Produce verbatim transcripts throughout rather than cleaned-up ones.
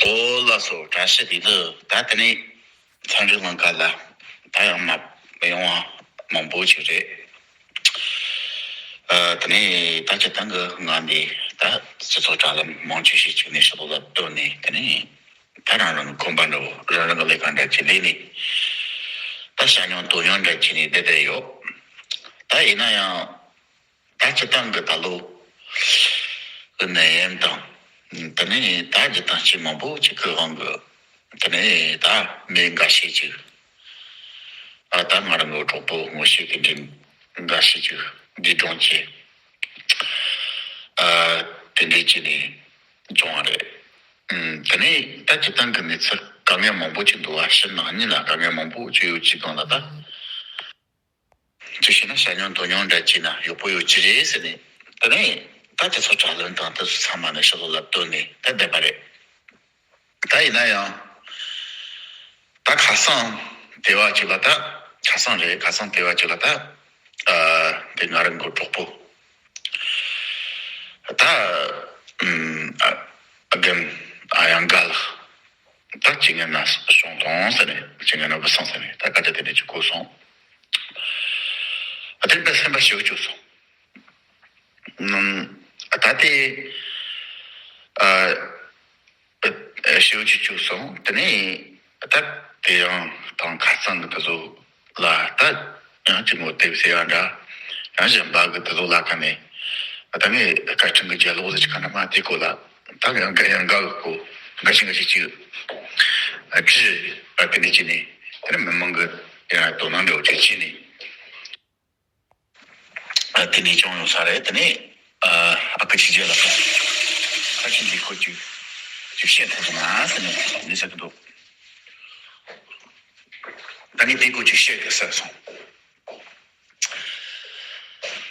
ཨོ་ལགས་སོ། བཀྲ་ཤིས་བདེ་ལེགས། ད་དེ་ནས་ཚན་རིག་ལམ་ཁ་ལ་ད་ཡང་མ་ཡོང་བ་མང་པོ་ཞིག་རེད། ཨ། དེ་ནས་ད་སྤྱིར་བཏང་གི་ང་འདི་ད་སྤྱི་ཚོགས་དྲ་ལམ་མང་ཆེ་ཞིག་བྱས་ནས་ཕྱི་ལོགས་ལ་བཏོན་ནས། དེ་ནས་ད་རང་རང་གི་ཁོམ་པ་འདྲ་བོ། རང་རང་གི་ལས་ཀ་འདྲ་ཅིག་ལས་ནས། ད་ཤ་ཉོ་དོ་ཉོ་འདྲ་བྱས་ནས་བསྡད་བསྡད་ཡོད། ད་ཡིན་ན་ཡང་ད་སྤྱིར་བཏང་གི་ད་ལོ་གི་ནད་ཡམས་དང་། དེ་ནས་ད་རྒྱུ་དང་རྐྱེན་མང་པོ་ཅིག་གི་དབང་གིས། དེ་ནས་ད་མི་འགའ་ཤས་ཅིག་ཨ། ད་ང་རང་གི་གྲོགས་པོ་ངོ་ཤེས་དེ་འདྲའི་འགའ་ཤས་ཅིག་འདས་གྲོངས་བྱས། ཨ། དེ་འདྲའི་ཅིག་ནས་བྱུང་བ་རེད། ཨུམ། དེ་ནས་ད་སྤྱིར་བཏང་གི་གནས་ཚུལ་དཀའ་ངལ་མང་པོ་ཅིག་འདུག་བ། ཕྱི་ནང་གཉིས་ལ་དཀའ་ངལ་མང་པོ་ཅིག་ཡོད་ཅིག་སྒང་ལ་ད། ཅིག་བྱས་ན་ཤ་ཉོ་དོ་ཉོ་འདྲ་བྱས་ན་ཡག་པོ་ཡོད་ཀྱི་རེད་ཟེར་ནས། དེ་ནས་ད་དེ་ཚོ་དྲ་ལམ་དང་དེ་ཚོ་ཚང་མ་ནས་ཕྱི་ལོགས་ལ་བཏོན་ནས་ད་བསྡད་པ་རེད། ད་ཡིན་ན་ཡང་ད་ཁ་སང་དེ་བ་ཅིག་ལ་ད། ཁ་སང་རེད། ཁ་སང་དེ་བ་ཅིག་ལ་ད། ཨ། དེ་ང་རང་གི་གྲོགས་པོ། ད། ཨུམ། ཨ། རྒན་ཨ་ཡང་དགའ་ལགས། ད་ཅི་ངན་ན་བྱུང་དང་ཟེར་ནས། ཅི་ངན་ན་བུད་སོང་ཟེར་ནས་ད་སྐད་ཆ་དེ་འདྲ་ཅིག་གོ་སོང་། ཨ། དེ་དཔེ་སེམས་པ་ཞེ་པོ་སྐྱོ་སོང་། ཨུམ། ད་དེ། ཨ། ཞེ་པོ་ཅིག་སྐྱོ་སོང་། དེ་ནས་ད་དེ་ཡང་དང་ཁ་སང་གི་དེ་ཚོ་ལ་ད་ཡང་ཅིག་ངོ་དེབ་ཟེར་ཡ་འདྲ། ཡང་གཞན་པ་གི་དེ་ཚོ་ལ་ཁ་ནས་ད་ངས་བཀའ་དྲིན་གི་རྒྱལ་ལོ་ཟེར་ཅིག་ག་ན་མ། དེ་སྐོར་ལ་ད་ཡང་འགའ་ཡང་འགའ་གི་སྐོར་འགའ་ཞིག་འགའ་ཞིག་ཅིག་ཨ། བྲིས། ཨ། དེ་ནས་ཅིག་ནས་དེ་ནས་མི་མང་གི་ཡང་དོ་སྣང་འདྲ་བོ་ཅིག་བྱས་ནས། ཨ། དེ་ནས་བྱུང་ཡོང་ས་རེད། དེ་ནས། ཨ། ཨ་ཁུ་ཆོས་རྒྱལ་ལགས་ཁ་ཆེ་འདི་ཁོ་ཅིག་ཅིག་བཤད་ཐུབ་ཐུབ་ན་ཟེར་ནས་ནི་ཟེར་གི་འདུག་ད་ངས་འདི་ཁོ་ཅིག་བཤད་གི་ཟེར་སོང་།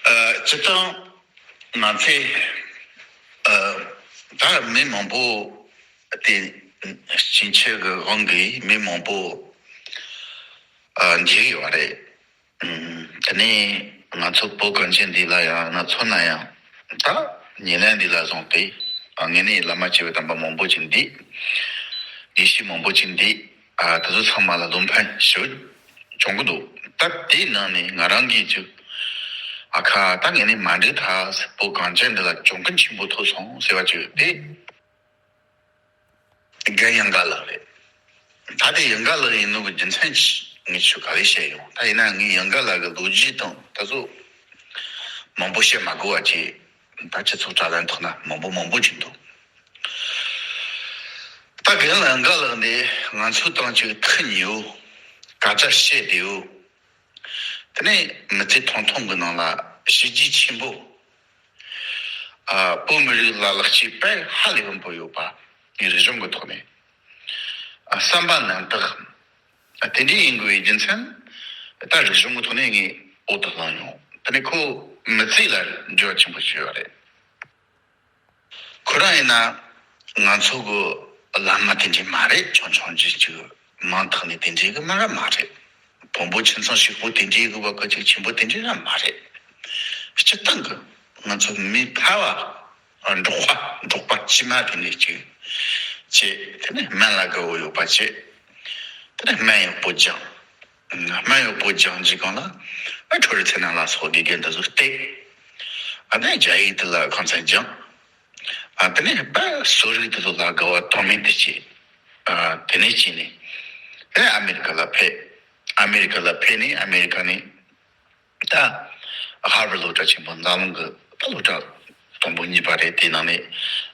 ཨ། སྤྱིར་བཏང་ང་ཚོས། ཨ། ད་མི་མང་པོ་དེ་ཕྱིན་ཆད་གི་དབང་གིས་མི་མང་པོ། ཨ། འཇིགས་ཡོད་རེད། ཨུམ། དེ་ནས་ང་ཚོ་བོད་གངས་ཅན་འདི་ལ་ཡང་ང་ཚོ་ན་ཡང་ད་ཉེ་གནས་འདི་ལ་བཟུང་སྟེ། ཨ། དངོས་གནས་བླ་མ་བྱས་པའི་དམ་པ་མང་པོ་ཅིག་འདས། དགེ་བཤེས་མང་པོ་ཅིག་འདས། ཨ། དེ་ཚོ་ཚང་མ་ལ་བློ་ཕམ་ཞེ་པོ་བྱུང་གི་འདུག་ད་དེའི་ནང་ནས་ང་རང་གིས་ཅིག་ཨ་ཁ་ད་དངོས་གནས་མ་འགྲིག་ཐལ། བོད་གངས་ཅན་འདི་ལ་གྱོང་གུན་ཆེན་པོ་ཐོབ་སོང་ཟེར་བ་ཅིག་དེ། རྒན་ཡང་དགའ་ལགས་རེད། ད་དེ་ཡང་དགའ་ལགས་ཡིན་ནོ་གི་རྒྱུ་མཚན་ཅི་ངས་ཁྱོད་ག་རེ་བཤད་ཡོང་། ད་ཡིན་ན་ངས་ཡང་དགའ་ལགས་གི་ལོ་རྒྱུས་དང་ད་ཚོ་མང་པོ་བཤད་མ་དགོས་པ་ཅིག་ད་སྤྱི་ཚོགས་དྲ་ལམ་ཐོག་ན་མང་པོ་མང་པོ་ཅིག་འདུག་ད་རྒན་ཡང་དགའ་ལགས་འདི་ང་ཚོའི་དང་ཅིག་ཐུག་མྱོང་། སྐད་ཆ་བཤད་བསྡད་ཡོད། དེ་ནས་མི་ཚེ་ཐུང་ཐུང་གི་ནང་ལ་བྱས་རྗེས་ཆེན་པོ། ཨ། བོད་མི་རིགས་ལ་ལེགས་སྐྱེས་དཔེ་ཧ་ལས་པ་ཡོད་པ། ངའི་རིག་གཞུང་གི་ཐོག་ནས། ཨ། བསམ་པ་རྣམ་དག་ཨ། དེ་འདྲའི་ཡིན་དགོས་པའི་རྒྱུ་མཚན། ད་རིག་གཞུང་གི་ཐོག་ནས་ངས་འོག་ཏུ་བླངས་ཡོང་། དེ་ནས་ཁོ་མི་ཚེ་ལ་འགྱུར་བ་ཆེན་པོ་བྱས་ཡོད་རེད། ཁོ་རང་ཡིན་ན་ང་ཚོ་གི་བླ་མ་དེ་འདྲའི་མ་རེད། ཆུང་ཆུང་རྗེས་ཅིག་མང་ཐག་ནས་དེ་འདྲའི་གི་མ་ར་མ་རེད། བོན་པོ་ཁྱིམ་ཚང་ཞིག་པོ་དེ་འདྲའི་གི་བ་གི་ཅིག་ཆེན་པོ་དེ་འདྲའི་ར་མ་རེད། སྤྱིར་བཏང་གི་ང་ཚོ་མི་ཕལ་བ་འབྲོག་པ་འབྲོག་པ་དཀྱུས་མ་དེ་འདྲའི་ཅིག་བྱས། དེ་ནས་སྨན་ལ་དགའ་བོ་ཡོད་པ་བྱས། དེ་ནས་སྨན་ཡག་པོ་སྦྱངས། སྨན་ཡག་པོ་སྦྱངས་རྗེས་གང་ལ། ཨ། ཁྲོ་རུ་ཚེ་ན་ལ་སོགས་དགེ་རྒན་དེ་ཚོ་བསྟེན། ཨ། དེ་ནས་རྒྱ་ཡིག་དེ་ལ་ཁང་ཚན་སྦྱངས། ཨ། དེ་ནས་དཔེ་གསོ་རིག་དེ་ཚོ་ལ་དགའ་བ་དོན་མེད་དུ་སྐྱེས། ཨ། དེ་ནས་སྐྱེས་ནས་དེ་ནས་ཨ་མེ་རི་ཀ་ལ་ཕེབས། ཨ་མེ་རི་ཀ་ལ་ཕེབས་ནས་ཨ་མེ་རི་ཀ་ནས་ད་ཧར་ཝརཌ་སློབ་གྲྭ་ཆེན་པོ་འཛམ་གླིང་གི་ད་སློབ་གྲྭ་དང་པོ་གཉིས་པ་རེད། དེའི་ནང་ནས་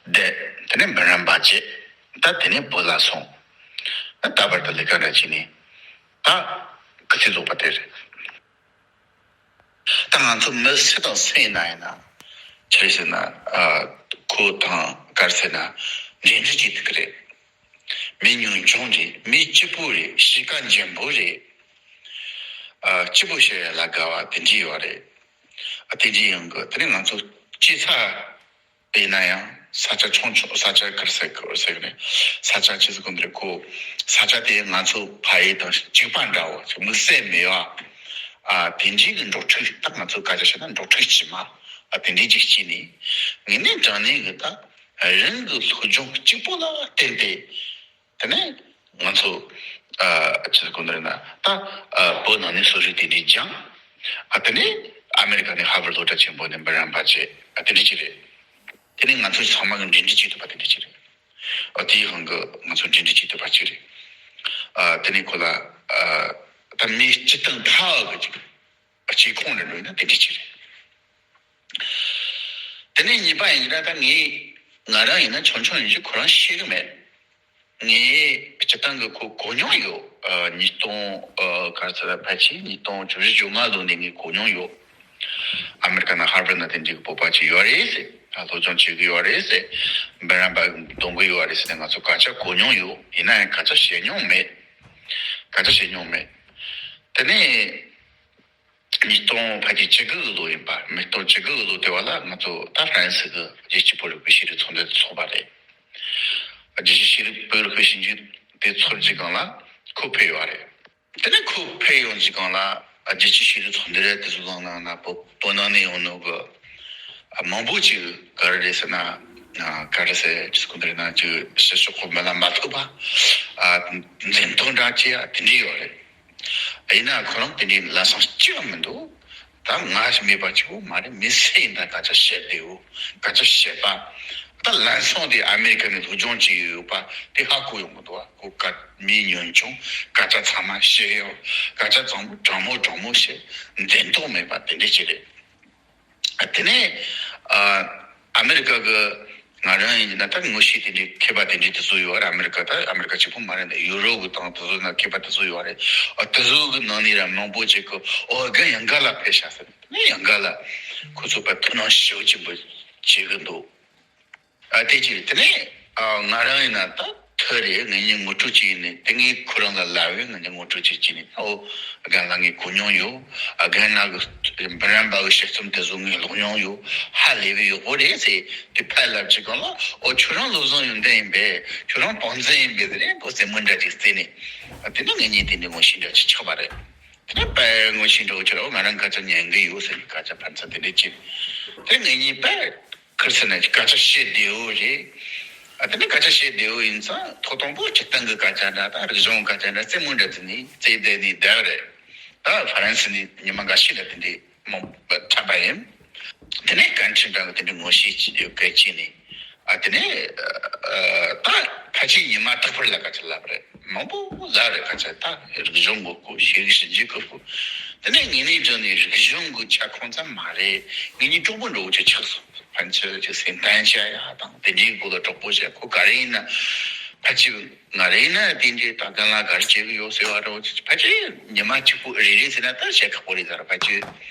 བསྡད། དེ་ནས་འབུམ་རམས་པ་བྱས། ད་དེ་ནས་བོད་ལ་སོང་། ད་ད་བར་དུ་ལས་ཀ་འདྲ་བྱས་ནས། ད་སྐུ་ཚེ་རྫོགས་པ་དེ་རེད། ད་ང་ཚོ་མི་སུ་དང་སུ་ཡིན་ན་ཡིན་ན། ཆི་རེད་ཟེར་ན། ཨ། ཁོ་དང་ག་རེ་ཟེར་ན་འབྲེལ་འདྲིས་བྱེད་ཐུབ་ཀྱི་རེད། མི་ཉུང་ཆུང་རེད། མི་སྐྱིད་པོ་རེད། གཤིས་ཀ་འཇམ་པོ་རེད། ཨ། སྐྱིད་པོ་བཤད་ཡ་ལ་དགའ་བ་དེ་འདྲ་ཡོད་རེད། ཨ། དེ་འདྲ་ཡོང་གི། དེ་ནས་ང་ཚོ་སྐྱེས་ས་དེ་ན་ཡང་ས་ཆ་ཆུང་ཆུང་། ས་ཆ་ག་རེ་ཟེར་གི་ཟེར་གི་རེད། ས་ཆ་ཆི་ཟིག་གོ་འདིར་ཁོ། ས་ཆ་དེ་ང་ཚོ་ཕ་ཡུལ་དང་གཅིག་པ་འདྲ་བོ། དམིགས་བསལ་མེད་པ། ཨ། དེ་འདྲའི་གི་འགྲོ་འགྲུལ། ད་ང་ཚོ་སྐད་ཆ་བཤད་ན་འགྲོ་འགྲུལ་དཀྱུས་མ། ཨ། དེ་འདྲའི་ཅིག་སྐྱེས་ནས། དངོས་གནས་དྲང་གནས་གི་ད་ རང་གི་སློབ་སྦྱོང་གཅིག་པོ་ལ་བརྟེན་ཏེ། དེ་ནས་ང་ཚོ་ཨ་ཅི་ཟེར་དགོས་ནི་རེད་ན། ད་ཨ་བོད་ནང་ནས་སོ་སོའི་དེ་འདྲའི་སྦྱངས། ཨ་དེ་ནས་ཨ་མེ་རི་ཀ་ནས་ཧར་ཝར་སློབ་གྲྭ་ཆེན་པོ་ནས་འབུམ་རམས་པ་བྱས། ཨ་དེ་འདྲ་ཅིག་རེད། དེ་ནས་ང་ཚོ་ཚང་མ་གི་འབྲེལ་འདྲིས་བྱེད་ཐུབ་པ་དེ་འདྲ་ཅིག་རེད། ཨ་དེའི་དབང་གིས་ང་ཚོ་འབྲེལ་འདྲིས་བྱེད་ཐུབ་པ་ཅིག་རེད། ཨ་དེ་ནས་ཁོ་ལ་ཨ་ད་མི་སྤྱིར་བཏང་ཕལ་བ་གི་ཅིག་སྤྱི་ཁོངས་ནས་འགྲོ་ཡིན་ན་དེ་འདྲ་ཅིག་རེད། དེ་ནས་གཉིས་པ་ཡིན་ན། ད་ངས་ང་རང་ཡིན་ན་ཆུང་ཆུང་ཡིན་ཙང་ཁོ་རང་ཤེས་གི་མེད། ངས་སྤྱིར་བཏང་གི་ཁོ་གོ་མྱོང་ཡོད། ཨ་ཉིས་སྟོང་ཨ་ག་རེ་ཟེར། ཕལ་ཆེར་ཉིས་སྟོང་བཅུ་བཞི་བཅོ་ལྔ་ལོ་ནས་ངས་གོ་མྱོང་ཡོད། ཨ་མེ་རི་ཀ་ནང་ཧར་ཝར་ནང་དེ་འདྲའི་གི་བོད་པ་ཅིག་ཡོད་རེད་ཟེར། ཨ་སློབ་སྦྱོང་བྱེད་གི་ཡོད་རེད་ཟེར། འབུམ་རམས་པ་འདོན་གི་ཡོད་རེད་ཟེར་ནས་ང་ཚོ་སྐད་ཆ་གོ་མྱོང་ཡོད། ཡིན་ན་ཡང་སྐད་ཆ་བཤད་མྱོང་མེད། སྐད་ཆ་བཤད་མྱོང་མེད། དེ་ནས་ཉིས་སྟོང་ཕལ་ཆེར་བཅུ་དགུ་གི་ལོ་ཡིན་པ། ཉིས་སྟོང་བཅུ་དགུ་གི་ལོ་དེ་བ་ལ་ང་ཚོ་ད་ཧྥ་རན་སི་གི་རྒྱལ་སྤྱིའི་བོད་རིག་པའི་ཤེས་རིག་ཚོགས་འདུ་དེ་ཚོགས་པ་རེད། རྒྱལ་སྤྱིའི་ཤེས་རིག་བོད་རིག་པའི་ཞིབ་འཇུག་དེ་ཚོགས་རྒྱུའི་སྒང་ལ་ཁོ་ཕེབས་ཡོད་རེད། དེ་ནས་ཁོ་ཕེབས་ཡོང་རྒྱུའི་སྒང་ལ་རྒྱལ་སྤྱིའི་ཤེས་རིག་ཚོགས་འདུ་རེད། དེ་ཚོ་ལ་ནང་ན་བོད་བོད་ནང་ནས་ཡོང་ནོ་གི་མང་པོ་ཅིག་ག་རེ་རེད་ཟེར་ན། ག་རེ་ཟེར། ཅི་ཟེར་དགོས་རེད་ན། ཅིག་ཕྱི་ཕྱོགས་ཁོ་མི་ལ་མ་ཐུག་པ། ཨ་འཛེམ་དོགས་འདྲ་ཅིག་ཡ་དེ་འདྲ་ཡོད་རེད། ཡིན་ན་ཁོ་རང་དེ་འདྲའི་ལམ་སང་སྐྱེ་བ་མི་འདུག་ད་ང་མེད་པ་གཅིག་པོ་མ་རེད། མི་སུ་ཡིན་ད་སྐད་ཆ་བཤད་བདེ་བོ། སྐད་ཆ་བཤད་པ། ད་ལམ་སང་དེ་ཨ་མེ་རི་ཀ་ནས་སློབ་སྦྱོང་བྱས་ཡོད་པ་དེ་ཧ་གོ་ཡོང་གི་འདུག་ཁོ་སྐད་མི་ཉུང་ཆུང་སྐད་ཆ་ཚང་མ་བཤད་ཡོད། སྐད་ཆ་ཚང་མ་དྲང་མོ་དྲང་མོ་བཤད། འཛེམ་དོགས་མེད་པ་དེ་འདྲ་ཅིག་རེད། དེ་ནས་ཨ་ཨ་མེ་རི་ཀ་གི་ང་རང་ཡིན་ན་ད་ངོ་ཤེས་དེ་འདྲའི་མཁས་པ་དེ་འདྲའི་དེ་ཚོ་ཡོད་རེད། ཨ་མེ་རི་ཀ་ད་ཨ་མེ་རི་ཀ་གཅིག་པོ་མ་རེད། ཡུ་རོབ་གི་དང་དེ་ཚོ་ན་མཁས་པ་དེ་ཚོ་ཡོད་རེད། ཨ་དེ་ཚོ་གི་ནང་ནས་ར་མང་པོ་ཅིག་གི་ཨོ་རྒན་ཡང་ག་ལ་ཕེབས་ཤག་ཟེར་ནས། དེ་ནས་ཡང་ག་ལ་ཁོ་ཚོ་པ་ཐུགས་སྣང་ཞེ་པོ་ཆེན་པོ་བྱེད་གི་འདུག་ཨ་དེ་ཅི་རེད། དེ་ནས་ཨ་ང་རང་ཡིན་ན་ད་ཐུག་རེད། ངེད་གཉིས་ངོ་སྤྲོད་ཅིག་ཡིན་ནས། དེ་ངས་ཁོ་རང་ལ་ལབ་བས། ངེད་གཉིས་ངོ་སྤྲོད་ཅིག་བྱས་ནས། ཨོ་རྒན་ལགས་ངས་གོ་མྱོང་ཡོད། ཨ་རྒན་ལགས་ཀྱི་འབུམ་རམས་པ་གི་དཔྱད་རྩོམ་དེ་ཚོ་ངས་ཀློག་མྱོང་ཡོད། ཧ་ལས་པའི་ཡག་པོ་རེད་ཟེར། དེ་ཕར་ལབ་ཅིག་གང་ལ། ཨོ་ཁྱོད་རང་བློ་བཟང་ཡོན་ཏན་ཡིན་པས། ཁྱོད་རང་བང་འཛིན་ཡིན་པས་ཟེར་ནས་ཁོ་རྩེད་མོ་འདྲ་ཅིག་རྩེས་ནས། ཨ་དེ་ནས་ངེད་གཉིས་དེ་ནས་ངོ་ཤེས་འདྲ་ཅིག་ཆགས་པ་རེད། དེ་ནས་དཔེ་ངོ་ཤེས་འདྲ་བོ་ཆགས་ར། ང་རང་སྐད་ཆ་ཉན་གི་ཡོད་ཟེར་ནས་སྐད་ཆ་ཕན་ཚུན་དེ་འདྲ་བྱས། དེ་ངེད་གཉིས་དཔེ་ག་རེ་ཟེར་ན། སྐད་ཆ་བཤད་བདེ་བོ་རེད། ཨ་དེ་ནས་སྐད་ཆ་བཤད་བདེ་བོ་ཡིན་ཙང་ཐོག་དང་པོ་སྤྱིར་བཏང་གི་སྐད་ཆ་འདྲ་དང་རིག་གཞུང་སྐད་ཆ་འདྲ་རྩེད་མོ་འདྲ་བྱས་ནས་རྩེ་བསྡད་ནས་བསྡད་རེད། ད་ཧྥ་རན་སི་ནས་ཉི་མ་འགའ་ཤས་ལ་དེ་འདྲའི་མང་པོ་འཁྲབ་པ་ཡིན། དེ་ནས་བཀའ་འཁྲིད་འདྲ་གི་དེ་འདྲའི་ངོ་ཤེས་ཀྱི་སྐད་ཆ་ནས། ཨ་དེ་ནས་ཨ་ད་ཕལ་ཆེར་ཉི་མ་རྟག་པར་ལ་སྐད་ཆ་ལབ་རེད། མང་པོ་ལབ་རེད། སྐད་ཆ་ད་རིག་གཞུང་གི་སྐོར། ཤེས་རིག་ཞིབ་འཇུག་གི་སྐོར། དེ་ནས་ངེད་གཉིས་འགྲོ་ནས་རིག་གཞུང་གི་ཁྱབ་ཁོངས་ཙམ་མ་རེད། ངེད་གཉིས་གྲོགས་པོ་འདྲ་བོ་ཅིག་ཆགས་སོང་། ཕན་ཚུན་ཅིག་སེམས་གཏམ་བཤད་ཡ་དང་དེ་འདྲའི་སྐོར་ལ་གྲོགས་པོ་བྱས། ཁོ་ག་རེ་ཡིན་ན་ཕལ་ཆེར། ང་རེ་ཡིན་ན་དེ་འདྲའི་ད་རྒན་ལགས་ག་རེ་བྱེད་ཀྱི་ཡོད་ཟེར་བ་འདྲ་བོ་ཅིག་ཕལ་ཆེར་ཉི་མ་གཅིག་པོ་རེ་རེ་ཟེར་ན་ད་བཤད་ཁག་པོ་རེད་ད་ར། ཕལ་ཆེར་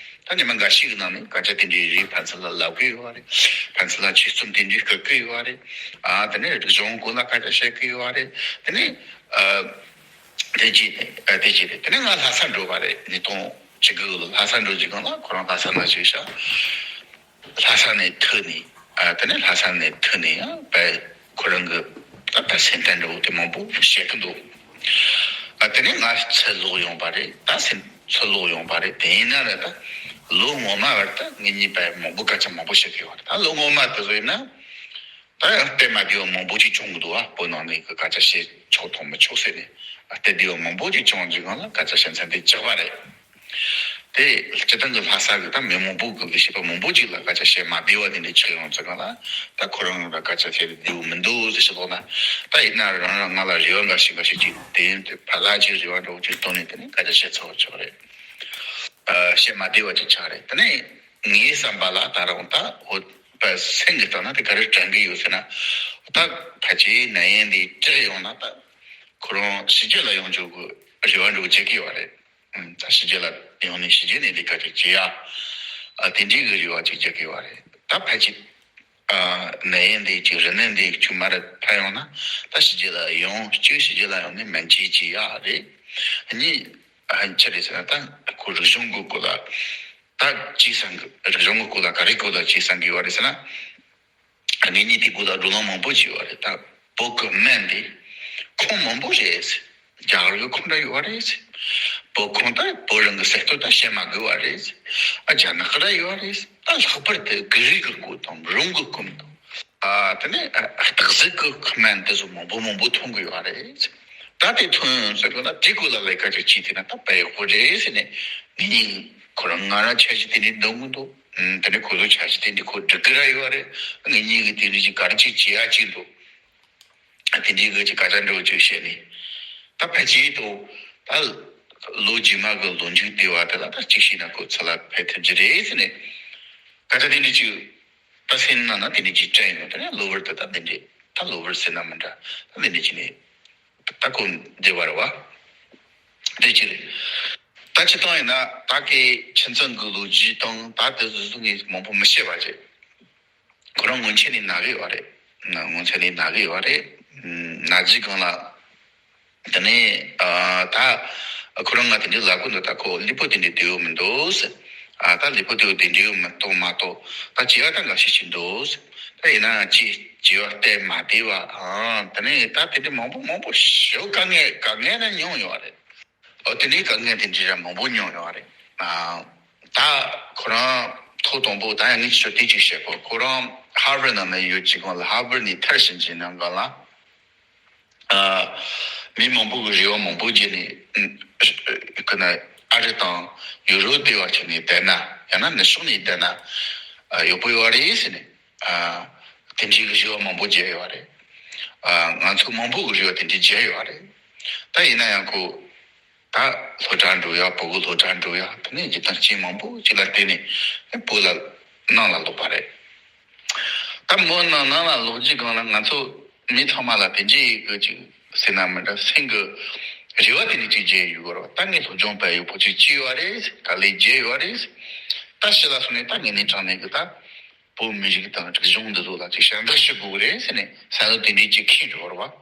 ད་ཉི་མ་འགའ་ཤས་ཀྱི་ནང་ནས་སྐད་ཆ་དེ་འདྲའི་རེ་ཕན་ཚུན་ལ་ལབ་ཀྱི་ཡོད་རེད། ཕན་ཚུན་ལ་དཔྱད་རྩོམ་དེ་འདྲའི་བཀོད་ཀྱི་ཡོད་རེད། ཨ་དེ་ནས་རིག་གཞུང་སྐོར་ལ་སྐད་ཆ་བཤད་ཀྱི་ཡོད་རེད། དེ་ནས་ཨ་དེ་ཅི་ཨ་དེ་ཅི་རེད། དེ་ནས་ང་ལྷ་ས་འགྲོ་བ་རེད། ཉིས་སྟོང་བཅུ་དགུ་ལོ་ལྷ་ས་འགྲོ་རྒྱུ་སྒང་ལ་ཁོ་རང་ལྷ་ས་ན་བཞུགས་ཤག་ལྷ་ས་ནས་ཐོན་ནས། ཨ་དེ་ནས་ལྷ་ས་ནས་ཐོན་ནས་ཡང་དཔེ་ཁོ་རང་གི་ད་ལྟ་སེམས་གཏམ་འདྲ་བོ་དེ་མང་པོ་བཤད་ཀྱི་འདུག་ཨ་དེ་ནས་ང་ཚུར་ལོག་ཡོང་པ་རེད། ད་སེམས་ཚུར་ལོག་ཡོང་པ་རེད། དེ་ཡིན་ན་ར་ད་ལོ་སྔོན་མ་བར་ད་ངེད་གཉིས་དཔེ་མང་པོ་སྐད་ཆ་མང་པོ་བཤད་ཀྱི་ཡོད་རེད། ད་ལོ་སྔོན་མ་དེ་ཚོ་ཡིན་ན། ད་ཡང་སྟབས་མ་བདེ་བ་མང་པོ་ཅིག་བྱུང་གི་འདུག་ཨ་བོད་ནང་ནས་ཀྱི་སྐད་ཆ་བཤད་ཆོག་དང་མི་ཆོག་ཟེར་ནས། ཨ་སྟབས་བདེ་བ་མང་པོ་ཅིག་བྱུང་རྒྱུ་སྒང་ལ་སྐད་ཆ་བཤད་མཚམས་དེ་བཅག་པ་རེད། དེ་སྤྱིར་བཏང་གི་ལྷ་ས་གི་ད་མི་མང་པོ་གི་གི་བཤད་པ་མང་པོ་ཅིག་ལ་སྐད་ཆ་བཤད་མ་བདེ་བ་དེ་འདྲ་ཆགས་ཡོང་ཙང་ལ། ད་ཁོ་རང་ལ་སྐད་ཆ་བཤད་བདེ་བོ་མི་འདུག་ཟེར་ཞིག་ལོག་ན། ད་ཡིན་ན་རང་རང་ང་ལ་རེ་བ་འགའ་ཞིག་འགའ་ཞིག་ཅིག་དེ་ཡིན་དུས་ཕར་ལ་ཅིག་རེ་བ་འདྲ་བོ་ཅིག་བཏོན་ནས་དེ་ནས་སྐད་ཆ་བཤད་ཚར་བ་ཆགས་རེད། ཨ་བཤད་མ་བདེ་བ་ཅིག་ཆགས་རེད། དེ་ནས་ངའི་བསམ་པ་ལ་ད་རུང་ད་འོ་པ་སེམས་ཀྱི་སྟེང་ན་དེ་ག་རེ་དྲན་གི་ཡོད་ཟེར་ན། ད་ཕལ་ཆེར་ནད་ཡམས་འདི་དྲག་ཡོང་ན་ད་ཁོ་རང་ཕྱི་རྒྱལ་ལ་ཡོང་རྒྱུ་གི་རེ་བ་འདྲ་བོ་བྱེད་ཀྱི་ཡོད་རེད། ཨ་ད་ཕྱི་རྒྱལ་ལ་ཡོང་ནས་ཕྱི་རྒྱལ་ནས་ལས་ཀ་ཅིག་བྱེད་ཡ། ཨ་དེ་འདྲའི་གི་རེ་བ་ཅིག་བྱེད་ཀྱི་ཡོད་རེད། ད་ཕལ་ཆེར་ཨ་ནད་ཡམས་འདི་ཅིག་རིམས་ནད་འདི་ཅིག་མར་འཕར་ཡོང་ན། ད་ཕྱི་རྒྱལ་ལ་ཡོང་། གཅིག་ཕྱི་རྒྱལ་ལ་ཡོང་ནས་སྨན་བཅོས་བྱེད་ཡ་རེད། གཉིས་ཨ་ཅི་རེད་ཟེར་ན། ད་ཁོ་རིག་གཞུང་གི་སྐོར་ལ་ད་ཅི་བསམ་གི། རིག་གཞུང་གི་སྐོར་ལ་ག་རེ་སྐོར་ལ་ཅི་བསམ་གི་ཡོད་རེད་ཟེར་ན། ངེད་གཉིས་དེ་སྐོར་ལ་བགྲོ་གླེང་མང་པོ་བྱས་ཡོད་རེད། ད་བོད་ཀྱི་སྨན་འདི་ཁུངས་མང་པོ་རེད། རྒྱ་གར་གྱི་ཁུངས་འདྲ་ཡོད་རེད། བོད་ཁུངས་ད་བོད་རང་གི་གསར་གཏོད་ད་བཤད་མ་དགོས་པ་རེད། ཨ་རྒྱ་ནག་གི་ར་ཡོད་རེད། ད་ལྷག་པར་དུ་གྷི་རིག་གི་སྐོར་དང་རོམ་གྱི་སྐོར་དང་། ཨ། ཨ་དེ་ནས་ཨ་སྟག་གཟིག་གི་ཁ་སྨན་དེ་ཚོ་མང་པོ་མང་པོ་འཐུང་གི་ཡོད་རེད། ད་དེ་འཐུང་ཟེར་གི་ན་དེ་ཀོ་ལ་ལས་ཀ་ཅིག་བྱས་ཐུབ་ན་ད་དཔེ་ཡག་པོ་རེད་ཟེར་ནས། ངེད་གཉིས་ཁོ་རང་ང་རང་འཆར་གཞི་དེ་འདྲའི་འདོན་གི་འདུག་ཨུམ། དེ་ནས་ཁོ་ཚོ་འཆར་གཞི་དེ་འདྲའི་ཁོ་སྒྲིག་གི་ར་ཡོད་རེད། ངེད་གཉིས་ཀྱིས་དེ་འདྲའི་ཅིག་ག་རེ་ཅིག་བྱེད་ཡ་ཅིག་འདུག་དེ་འདྲའི་གི་ཅིག་སྐད་ཆ་འདྲ་བོ་ཅིག་བཤད་ནས། ད་ཕལ་ཆེར་དུ་ད་ལོ་རྗེས་མ་གི་ལོ་མཇུག་དེ་བ་དེ་ལ་ད་གཅིག་བྱས་ན་ཁོ་ཚོ་ལ་ཕན་ཐོགས་ཀྱི་རེད་ཟེར་ནས། སྐད་ཆ་དེ་འདྲ་ཅིག་ད་སེམས་ནང་ན་དེ་འདྲ་ཅིག་དྲན་ཡོང་། དེ་ནས་གློ་བུར་དུ་ད་འདི་འདྲ། ད་གློ་བུར་ཟེར་ན་མི་འདྲ། ད་འདི་འདྲ་ཅིག་ནས་ད་ཁོ་འདི་བར་བ་འདི་ཅིག་རེད། ད་སྤྱིར་བཏང་ཡིན་ན་ད་གི་ཁྱིམ་ཚང་གི་ལོ་རྒྱུས་དང་ད་དེ་ཚོ་ངས་མང་པོ་མི་ཤེས་པ་བྱས། ཁོ་རང་སྔོན་ཆད་ནས་ན་གི་ཡོད་རེད། སྔོན་ཆད་ནས་ན་གི་ཡོད་རེད། ན་རྒྱུ་སྒང་ལ། དེ་ནས་ཨ་ད་ཁོ་རང་ང་དེ་འདྲའི་ལབ་གི་འདུག་ད་ཁོ་ལུས་པོ་དེ་འདྲའི་བདེ་བོ་མི་འདུག་ཟེར། ཨ་ད་ལུས་པོ་བདེ་བོ་དེ་འདྲའི་མི་གཏོང་མ་གཏོགས་ད་བྱེད་ཡ་ད་འགའ་ཤས་ཅིག་འདུག་ཟེར། ད་ཡིན་ན་ཅི་བྱེད་ཡ་སྟབས་མ་བདེ་བ། ཨ་དེ་ནས་ད་དེ་འདྲའི་མང་པོ་མང་པོ་ཞེ་པོ་དཀའ་ངལ་དཀའ་ངལ་ན་མྱོང་ཡོད་རེད། ཨོ་དེ་ནས་དཀའ་ངལ་དེ་འདྲའི་ར་མང་པོ་མྱོང་ཡོད་རེད། ཨ་ད་ཁོ་རང་ཐོག་དང་པོ་ད་ཡང་ངས་ཁྱོད་དེ་ཅིག་བཤད་གོ། ཁོ་རང་ཧར་ཝར་ནང་ན་ཡོད་ཅིག་གོང་ལ་ཧར་ཝར་ནས་མཐར་ཕྱིན་ཅིག་ནང་ག་ལ། ཨ་མི་མང་པོ་གི་རེ་བ་མང་པོ་བརྗེད་ནས། ཨུམ། ཁོ་ན་ཨ་རི་དང་ཡུ་རོབ་དེ་བ་ཁྱེར་ནས་བསྡད་ན། ཡང་ན་ནུབ་ཕྱོགས་ནས་བསྡད་ན་ཨ་ཡག་པོ་ཡོད་རེད་ཟེར་ནས། ཨ་དེ་འདྲའི་གི་རེ་བ་མང་པོ་བརྗེད་ཡོད་རེད། ཨ་ང་ཚོ་མང་པོ་གི་རེ་བ་དེ་འདྲའི་བརྗེད་ཡོད་རེད། ད་ཡིན་ན་ཡང་ཁོ་ད་སློབ་གྲྭ་འགྲོ་ཡ། བོད་གི་སློབ་གྲྭ་འགྲོ་ཡ། དེ་ནས་སྤྱིར་བཏང་སྐྱེས་མང་པོ་ཅིག་ལ་བརྟེན་ནས་བོད་ལ་ནང་ལ་ལོག་པ་རེད། ད་མོ་ནང་ནང་ལ་ལོག་རྒྱུ་སྒང་ལ་ང་ཚོ་མི་ཚང་མ་ལ་དེ་འདྲའི་གི་ཅིག་ཟེར་ན་མི་འདྲ། སེམས་གི་རེ་བ་དེ་འདྲ་ཅིག་བརྗེད་ཡོད་རེད། ད་ངས་སློབ་སྦྱོང་དཔེ་ཡག་པོ་ཅིག་བྱས་ཡོད་རེད། དཀའ་ལས་བརྒྱབ་ཡོད་རེད། ད་ཕྱི་ལ་སོང་ནས་ད་ངས་ནས་དྲང་ནས་གི་ད་བོད་མི་རིགས་དང་རིག་གཞུང་འདི་ཚོ་ལ་ཅིག་ཞབས་འདེགས་ཞུ་དགོས་རེད་ཟེར་ནས་བསམ་བློ་དེ་འདྲའི་ཅིག་འཁྱེར་འགྲོ་བ་རེད་པ།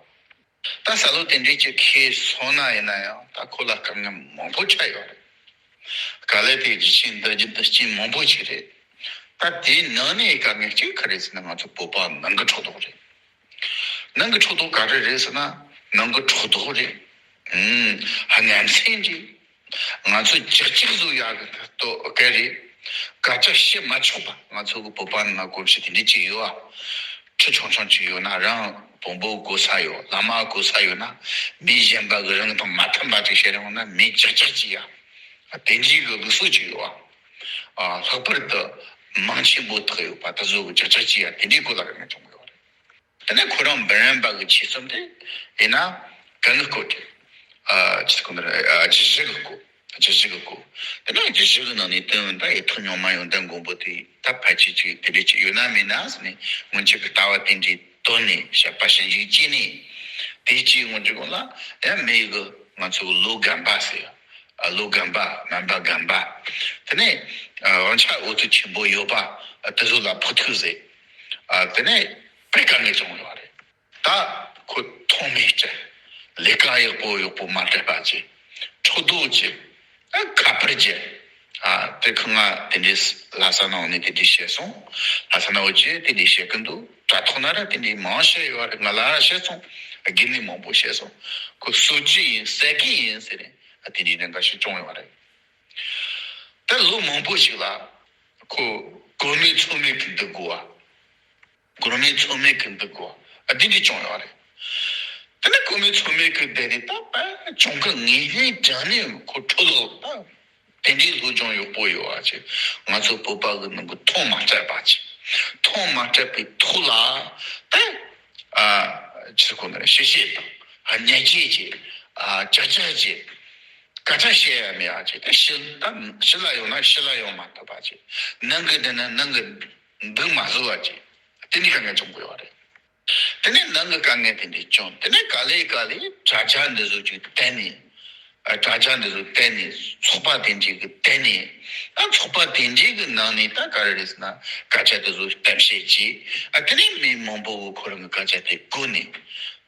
ད་བསམ་བློ་དེ་འདྲའི་ཅིག་འཁྱེར་སོང་ན་ཡིན་ན་ཡང་ད་ཁོ་ལ་དཀའ་ངལ་མང་པོ་ཆགས་ཡོད་རེད། དཀའ་ལས་དེ་རྒྱུ་ཆེན་འདི་རྒྱུ་འདི་རྐྱེན་མང་པོ་ཞིག་རེད། ད་དེའི་ནང་ནས་དཀའ་ངལ་གཅིག་ག་རེ་ཟེར་ན་ང་ཚོ་བོད་པ་ནང་གི་ཕྲག་དོག་རེད། ནང་གི་ཕྲག་དོག་ག་རེ་རེད་ཟེར་ན་ནང་གི་ཕྲག་དོག་རེད། ཨུམ། ཧ་ཉམས་སེམས་རེད། ང་ཚོ་ཅིག་ཅིག་བཟོ་ཡག་གི་ཐབས་སྐལ་རེད། སྐད་ཆ་བཤད་མ་ཆོག་པ། ང་ཚོ་གི་བོད་པ་ནང་གོམས་གཤིས་དེ་འདྲ་ཅིག་ཡོད་ཨ། ཁྲི་ཆུང་ཆུང་ཅིག་ཡོད་ན་རང་བོན་པོ་གོ་ས་ཡོད། བླ་མ་གོ་ས་ཡོད་ན་མི་གཞན་པ་གི་རང་དང་མ་མཐུན་པ་ཅིག་བཤད་རུང་ན་མི་ཅག་ཅག་ཅིག་ཡ། དེ་འདྲའི་གི་ལུགས་སྲོལ་ཅིག་ཡོད་ཨ། ལྷག་པར་དུ་མང་ཆེན་པོ་ཐག་ཡོད་པ་དེ་ཚོ་གི་ཅག་ཅག་ཅིག་ཡ། དེ་འདྲའི་སྐོར་ལ་རེ་ངས་བྱུང་གི་ཡོད་རེད། དེ་ནས་ཁོ་རང་འབུམ་རམས་པ་གི་ཆོས་གསུམ་དེ་ཡིན་ན་གང་གི་སྐོར་དེ། ཨ་ཅི་ཁོ་ན་རེད། ཨ་རྒྱུད་བཞི་གི་སྐོར། རྒྱུད་བཞི་གི་སྐོར། དེ་ནས་རྒྱུད་བཞི་གི་ནང་ནས་དོན་ད་ཡིག་ཐོག་རྙིང་མ་ཡོན་ཏན་མགོན་པོ་དེ་ད་ཕལ་ཆེར་ཅིག་དེ་འདྲ་ཅིག་ཡོད་ན་མེད་ན་ཟེར་ནས་སྔོན་ཆད་ཀྱི་ལྟ་བ་དེ་འདྲའི་དོན་ནས་བཤད་པ་ཞིབ་འཇུག་བྱས་ནས། དེ་ཅིག་སྔོན་ཆད་གོང་ལ་ཡང་མི་གི་ང་ཚོ་གི་ལོ་རྒན་པ་ཟེར་ཡ། ཨ་ལོ་རྒན་པ། སྨན་པ་རྒན་པ། དེ་ནས་ཨ་དབང་ཆ་འོས་བསྡུ་ཆེན་པོ་ཡོད་པ་དེ་ཚོ་ལ་ཕོག་ཐུག་ཟེར། ཨ་དེ་ནས་དཔེ་དཀའ་ངལ་བྱུང་ཡོད་རེད། ད་ཁོ་ཐོག་མའི་སྤྲད། ལས་ཀ་ཡག་པོ་ཡག་པོ་མ་སྤྲད་པ་བྱས། ཕྲག་དོག་བྱས། ཨ་ཁ་པར་བརྒྱབ། ཨ་དེ་ཁོ་ང་དེ་འདྲའི་ལྷ་ས་ནང་ནས་དེ་འདྲའི་བཤད་སོང་། ལྷ་ས་ནང་བ་ཅིག་དེ་འདྲའི་བཤད་ཀྱི་འདུག་དྲ་ཐོག་ན་ར་དེ་འདྲའི་མང་བཤད་ཡོད་རེད། ང་ལ་ར་བཤད་སོང་། དགེ་འདུན་མང་པོ་བཤད་སོང་། ཁོ་གསོད་རྒྱུ་ཡིན། བསད་ཀྱི་ཡིན་ཟེར་ནས་ཨ་དེ་འདྲའི་གནད་འགག་ཞིག་བྱུང་ཡོད་རེད། ད་ལོ་མང་པོ་ཞིག་ལ་ཁོ་གོ་མེད་ཚོར་མེད་ཀྱི་འདུག་དགོས་བ། གོ་མེད་ཚོར་མེད་ཀྱི་འདུག་དགོས་བ། ཨ་འདི་འདྲ་བྱུང་ཡོད་རེད། དེ་ནས་གོ་མེད་ཚོར་མེད་ཀྱི་བསྡད་དེ་ད་དཔེ་གྱོང་གུན་ངེས་ལེན་དྲང་ནས་ཁོ་ཁྲོ་ལོ་ད་དེ་འདྲའི་སློབ་སྦྱོང་ཡག་པོ་ཡོད་བ་ཅིག་ང་ཚོ་བོད་པ་གི་ནང་གི་ཐོག་མ་སྤྲད་པ་ཅིག་ཐོག་མ་སྤྲད་པའི་ཐོག་ལ་ད་ཨ་ཕྱིར་གོ་ནས་ཤེས་ཤེས་དང་ཉེས་ཆད་ཅིག་ཨ་ཅག་ཅག་ཅིག་སྐད་ཆ་བཤད་ཡ་མེད་ཡ་ཅིག་ད་ཕྱི་ད་ཕྱི་ལ་ཡོང་ན་ཕྱི་ལ་ཡོང་མ་ཐུབ་པ་ཅིག་ནང་གི་བསྡད་ན་ནང་གི་འདུག་མ་བཟོ་བ་ཅིག་དེ་འདྲའི་དཀའ་ངལ་བྱུང་དགོས་བ་རེད། དེ་ནས་ནང་གི་དཀའ་ངལ་དེ་འདྲའི་བྱུང་། དེ་ནས་ག་ལེ་ག་ལེ་དྲ་རྒྱ་འདི་ཚོ་ཅིག་བལྟས་ནས། ཨ་དྲ་རྒྱ་འདི་ཚོ་བལྟས་ནས་ཚོགས་པ་དེ་འདྲའི་གི་བལྟས་ནས། ཨ་ཚོགས་པ་དེ་འདྲའི་གི་ནང་ནས་ད་ག་རེ་རེད་ཟེར་ན་སྐད་ཆ་དེ་ཚོ་གཏམ་བཤད་བྱས། ཨ་དེ་ནས་མི་མང་པོ་གི་ཁོ་རང་གི་སྐད་ཆ་དེ་གོ་ནས།